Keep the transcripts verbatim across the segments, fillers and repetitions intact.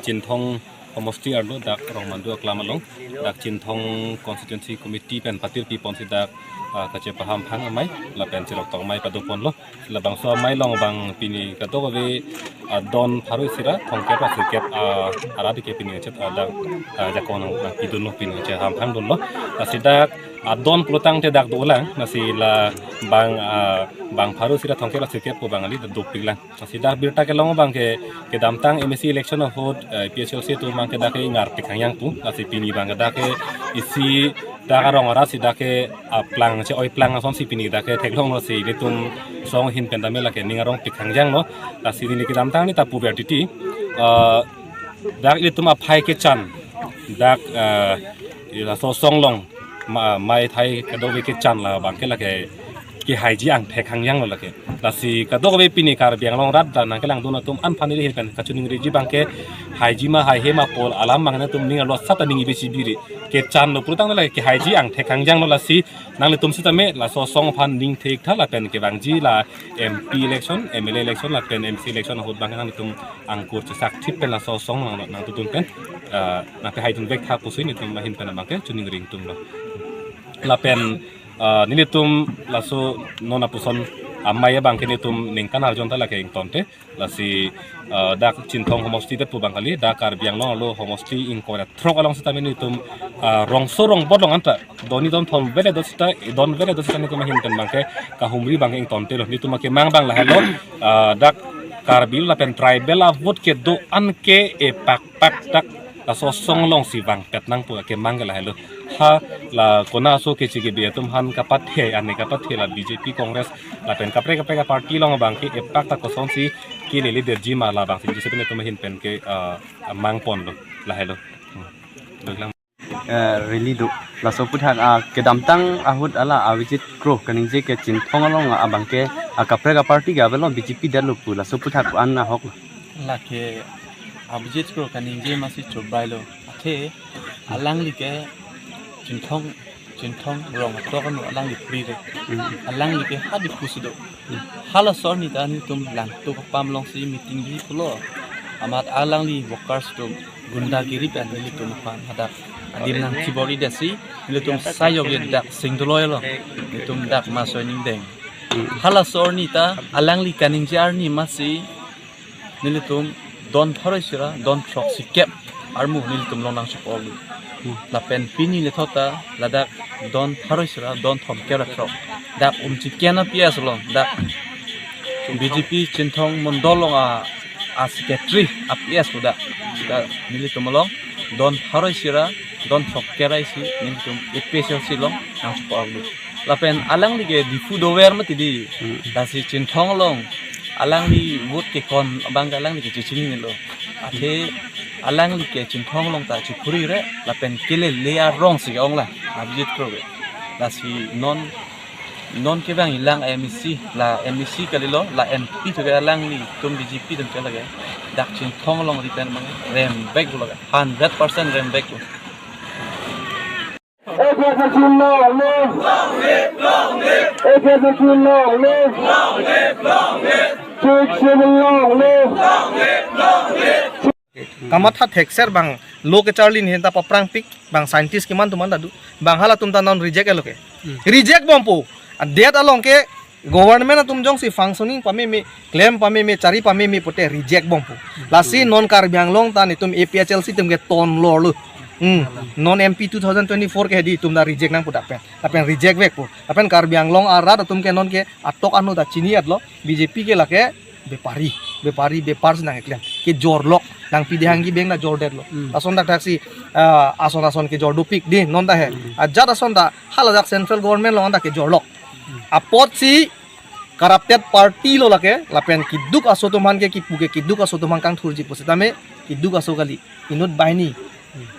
Chinthong homosti arlo dak Rongmandu aklam along, dak Chinthong Constituency Committee pen patir pi ponsi dak, ah, kachepahamphang amei lapen chirok tong amei padopon lo. Labangso amei along abang pini kadokave, ah, don pharo isi ra thomkep ra sirkep, ah, arat ke pini chet, ah, dak, ah, jakong nangpidunlo, pini chehamphang dunlo. Lasi dak, ah, don pulotangte dak dolang, lasi labang, ah, bang pharo isi ra thomkep ra sirkep pu abang kali dopiklang. Lasi dak birta kelong abang ke, kedamtang M A C election ahut, eh, A P H L C atum abang ke dak ke ingarpik hangyang pu. Lasi pini abang ke dak ke isi dak arong arat si dak ke, ah, plang che-oi plang asonsi pini dak ke theklonglo, si nelitum song ahin pen tame lake ning arongpik hangjanglo. Lasi neli kedamtang neli ta puver titi, ah, dak ilitum aphai kechan, dak, ah, laso asong along ma-, mei thai kadokave kechan labang ke lake kehaiji angthek hangjanglo lake. Lasi kadokave pini Karbi Anglong arat dak nangkelangdun atum aphan neli ahin pen kachiningriji abang ke haiji ma haihe ma pu alam abang nangtum ning arlo sat ta ning ibe chibiri. Kechanlo pulotangte lake kehaiji angthek hangjanglo, lasi nanglitum sitame laso asong aphan ning thektha lapen kevangji la M P election, M L A election lapen M C election ahut abang nanglitum angkur chesak thip pen laso asong nang, nangtutun pen, ah, nangpehaidun vektha pusi nelitum ahin pen abang ke chiningri ingtunglo. Lapen, ah, nelitum laso non apuson amei abang ke nelitum ningkan arjon ta lake ingtonte. Lasi, ah, dak Chinthong homosti det pu abang kali, dak Karbi Anglong arlo homosti ingkoi ra throk along sitame nelitum, ah, rongso rongbot along anta don ni don thom vele do sita, don vele do sita nelitum ahin pen abang ke kahumri abang ke ingtontelo. Nelitum akemang abang lahelo, ah, dak Karbi lapen tribal a-vote kedo-an ke epakpak dak laso asong alongsi vangpet nang pu akemang ke lahelo. Hala konat aso kechi kebe atum aphan kapathe, ane kapathe la B J P, Congress lapen kaprek kaprek a-party along abang ke epak ta kosonsi kelele derji ma labangsi jisipin atum ahin pen ke, ah, mangponlo lahelo. Hmm. Dok lang. Eh, rally do. Laso aphuthak, ah, kedamtang ahut hala Abhijit Kro kaningje ke Chinthong along abang ke, ah, kaprek a-party ke avelo, B J P detlo pu. Laso aphuthak an ahok lo. Lake Abhijit Kro kaningje masi chobrailo. Athe alangli ke Chinthong, Chinthong rong atok anu alangli pri re. Hmm. Alangli ke ha Diphu si do. Hmm. Halaso arni ta nelitum Langtuk apam alongsi meeting bi pulo. Amat alangli workers atum gundagiri pen nelitum aphan hadak adim nangchibor-i detsi nelitum sayok ye dak singdoloi lo. Nelitum dak masoi ningdeng. Hmm. Halaso arni ta alangli kaningje arni masi nelitum don pharo isi ra don throksi kep armu nelitum along nangchipol. Hmm. Lapen pini lethot ta ladak don pharo isi ra don thomkep ra throk. Dak Umchiken a-P S along dak B J P Chinthong Mondol along a, a-secretary a-P S lo dak. Dak nelitum along don pharo isi ra don throkkep ra isi nelitum A P H L C along nangchipol. Lapen alangli ke Diphu dover mati di. Hmm. Lasi Chinthong along alangli vote kekon abang ke alangli ke chechinilo. Athe alangli ke Chinthong along ta chiphuri re lapen kelele arong si ke-ong la Abhijit Kro ke. Lasi non, non kevang ilang M A C, la M A C kalilo, la M P thu ke alanglitum B J P atum ke lake. Dak Chinthong alongri pen abang rembek lo lake. Hundred percent rembek lo. A P H L C long live! A P H L C long live! Six seven long live! Kamatha thekser abang lo kacharli ahin ta paprangpik, abang scientist kiman atum anta do, abang halatum ta non reject elo ke. Hmm. Reject bompo. Adet along ke government atum jongsi functioning pameme, klem pameme, chari pameme pute reject bompo. Lasi non Karbi Anglong ta nelitum A P H L C atum ke tonlorlo. Hmm. Non M P two thousand twenty-four ke hedi itum ta reject nangpo dak pen. Lapen reject vekpo. Lapen Karbi Anglong arat atum ke non ke atok anu ta chini-etlo, B J P ke lake bepari, bepari, bepar si nangkeklem. Kejorlok, nangpi dehang kibeng ta jordetlo. Hmm. Ason dak dak si, ah, ason ason kejor dopik di non ta he. Hmm. Ajat ason ta haladak central government along ta kejorlok. Apotsi corrupted party lo lake, lapen keduk aso atum aphan ke kipu ke keduk aso atum aphan kangthurji pusitame, keduk aso kali, inut banghini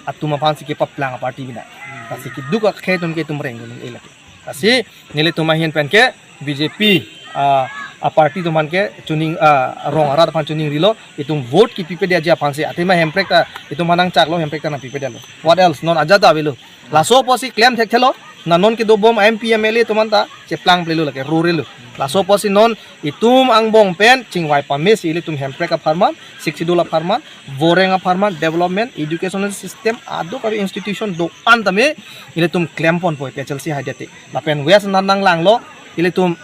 atum aphansi kepaplang a-party bina. Lasi keduk akhei atum ke itum rengdun-e lake. Lasi nelitum ahin pen ke B J P, ah, a-party atum aphan ke chining, ah, rong arat aphan chiningrilo, itum vote kipipedetji aphansi, athema Hemprek ta itum aphan nangchaklo, Hemprek ta nangpipedetlo. What else? Non ajat ta avelo. Laso apotsi klem thekthelo, Na non kedobom M P M L A atum anta cheplangplelo lake, rorelo. Laso apotsi non itum angbong pen chingvai pame si ilitum Hemprek apharman, Sixth Schedule apharman, Voreng apharman, development, educational system, aduk ave institution do-an tame ilitum klemponpo A P H L C haidet te. Lapen West nang nanglanglo, ilitum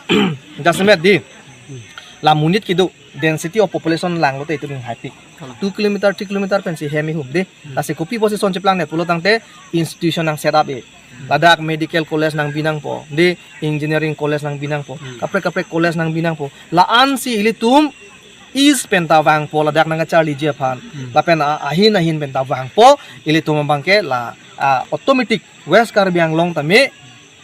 jasemet di. La monit kedo density of population langlote itum haipik. Kalang. Two kilometer, three kilometer pensi hem ihum di. Hmm. Lasi kopi apotsi son cheplangne pulo tangte institution nang set up e. Ladak medical college nang binangpo, di engineering college nang binangpo, Hmm. kaprek kaprek college nang binangpo. La-ansi ilitum East pen ta vangpo ladak nang kacharliji aphan. Hmm. Lapen a-, ahin ahin pen ta vangpo, ilitum abangke la, ah, automatic West Karbi Anglong tame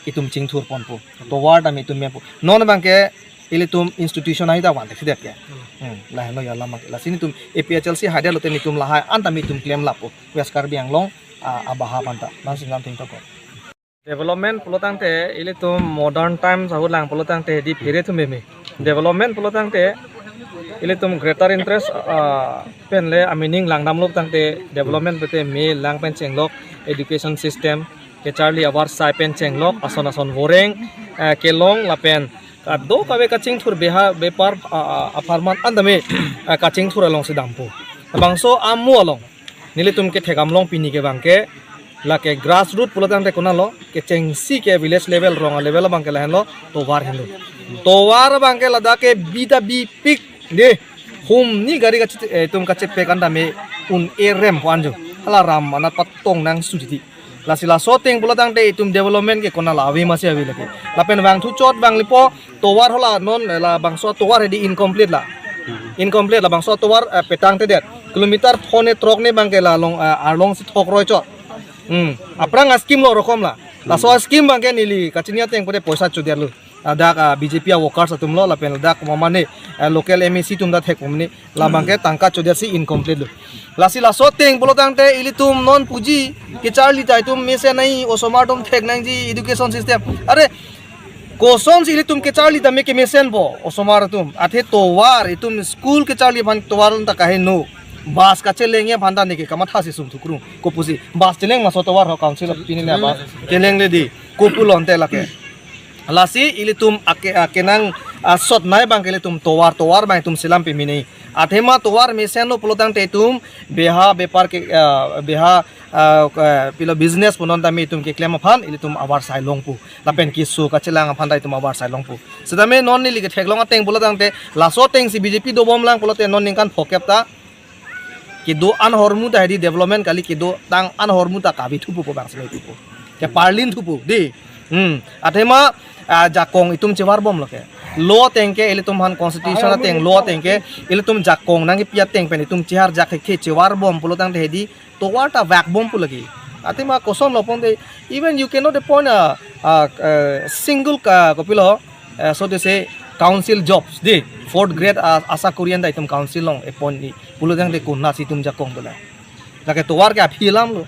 itum chingthurponpo. Tovar tame itum mempo. Non abangke ilitum institution ahi ta van thekthedet ke. Hmm, lahenlo ya lama ke. Lasi nelitum A P H L C haidet lote nelitum lahai an tame itum klemlappo. West Karbi Anglong, ah, abaha aphanta. Nang singam thengtokok. Development pulo tangte ilitum modern times ahut lang pulo tangte di phere thum meme. Development pulo tangte ilitum greater interest, ah, pen le a-meaning langdamlo tangte development pute me lang pen chenglok education system, kecharli avarsai pen chenglok, ason ason voreng, eh, kelong lapen kadokave kachingthur beha bepar, ah, ah, apharman an tame, eh, kachingthur alongsi dampo. Labangso amo along nelitum kethek amlong pini ke abangke, lake grassroot pulo tangte konatlo, kechengsi ke village level, rong level abangke lahenlo, tovar henlo. Tovar abangke ladak ke bida bipik di, humni gari kachi, eh, itum kachepek an tame un-e rem ko anjo. Hala ram anat patong nang sudidi. Lasi laso ateng pulo tangte itum development ke konatlo ave masi ave lake. Lapen vangthu chot vanglipo tovar hala non labangso tovar hedi incomplete la. Incomplete labangso tovar, eh, petangtedet. Kilometer phone throk ne abangke la along, eh, arlongsi thokroi chot. Hmm. Aphrang a-scheme lo rokom la. Laso a-scheme abangke neli kachini ateng pute poisa chodetlo. Ladak, ah, B J P a-workers atumlo lapen ladak mamane, ah, local M A C atum ta thekpo mane, labangke tangka chodetsi incomplete lo. Lasi laso ateng pulo tangte ilitum non puji kecharli ta itum mesen nai, osomar atum thek nangji education system. Are, kosonsi ilitum kecharli tame kemesenpo osomar atum. Athe tovar itum school kecharli aphan tovar ta kaheno. Bus kachelengji aphan ta neke kamathasi sum thukrung. Kopusi bus cheleng maso tovar ho council of pini na bus chelengle di. Kopulo ante lake. Lasi ilitum ake, akenang, ah, sot nai abangke ilitum tovar, tovar abang itum selam pemine. Athema tovar mesenlo pulo tangte itum beha bepar ke, ah, beha, ah, ke, pilo business punon tame itum keklem aphan ilitum avarsai longpo. Lapen keso kachelang aphan ta itum avarsai longpo. Setame non neli ketheklong ateng pulo tangte laso atengsi B J P dobom lang pulote non ningkan phokep ta kedo-an ahormu ta hedi development kali, kedo tang-an ahormu ta kave thupo pu bangsi loi thupo. Keparlin thupo di. Hmm. Athema, ah, jakong itum chevar bomlo ke. Law ateng ke ilitum aphan constitution ateng law ateng ke ilitum jakong nangkepi ateng pen itum chehar jak ke chevar bom pulo tangte hedi tovar ta vak bom pu lagi. Athema kosonlo ponte, even you cannot appoint a, a, a single ka, kopilo, eh, so to say, council jobs di, fourth grade, ah, ASHA kori an ta itum council along appoint ni pulo tangte konatsi itum jakong dolang. Lake tovar ke aphi alamlo.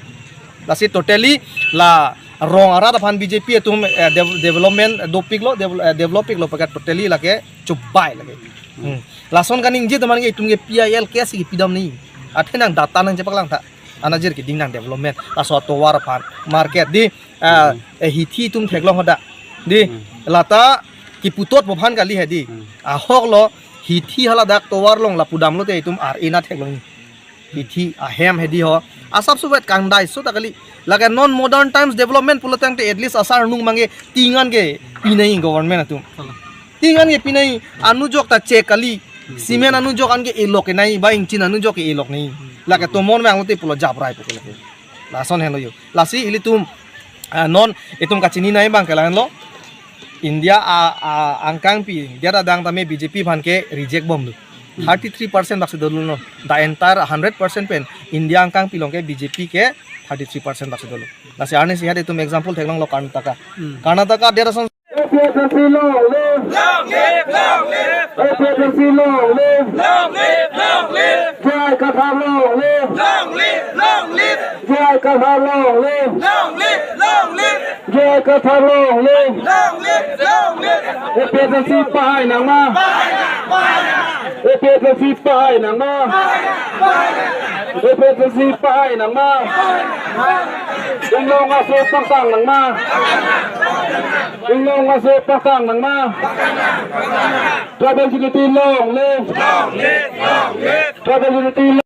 Lasi totally la rong arat aphan B J P atum, eh, dev-, development dopiklo, devel-, eh, develop piklo pakat totally lake chubai lake. Hmm. Lason kaningje teman ke itum ke P I L case ke pidam ni. Athe nang data nang chepaklang tha. Anajir keding nang development. Laso tovar aphan market di, ah, eh, hithi itum theklong hadak. Di, Hmm. lata keputot aphan kali hedi. Hmm. Ahoklo hithi haladak tovar along lapu damlote itum ar ina theklong. Hithi ahem hedi ho. Asap suwet kangdai so ta kali. Lake non modern times development pulo tangte at least asar nung abangke ting an ke pinai government atum. Ting an ke pinai, anujok ta check kali. Cement anujok an ke elok ke nai, ba ingchin anujok ke elok nai. Lake tomon abang lote pulo japrai pu ke lake. Lason henlo yo. Lasi ilitum, ah, non itum kachini nai abangke lahenlo. India a, a, angkangpi, India adang tame B J P aphan ke reject bomlo. Thirty-three percent baksi dolo no. The entire hundred percent pen India angkangpi along ke B J P ke thirty-three percent baksi dolo. Lasi arnisi hadi itum example theklonglo Karnataka. Hmm. Karnataka, there are some A P H L C long live! Long live, long live! A P H L C long live! Long live, long live! J I Kathar long live! Long live, long live! J I Kathar long live! Long live, long live! J I Kathar long live! Long live, long live! A P H L C pahai nangma! Pahai nang, pahai nang! A P H L C pahai nangma! Pahai nang, pahai nang! A P H L C pahai nangma? Inglong aso pangtang nangma? Inglong aso pangtang nangma? Tribal unity long live! Tribal unity long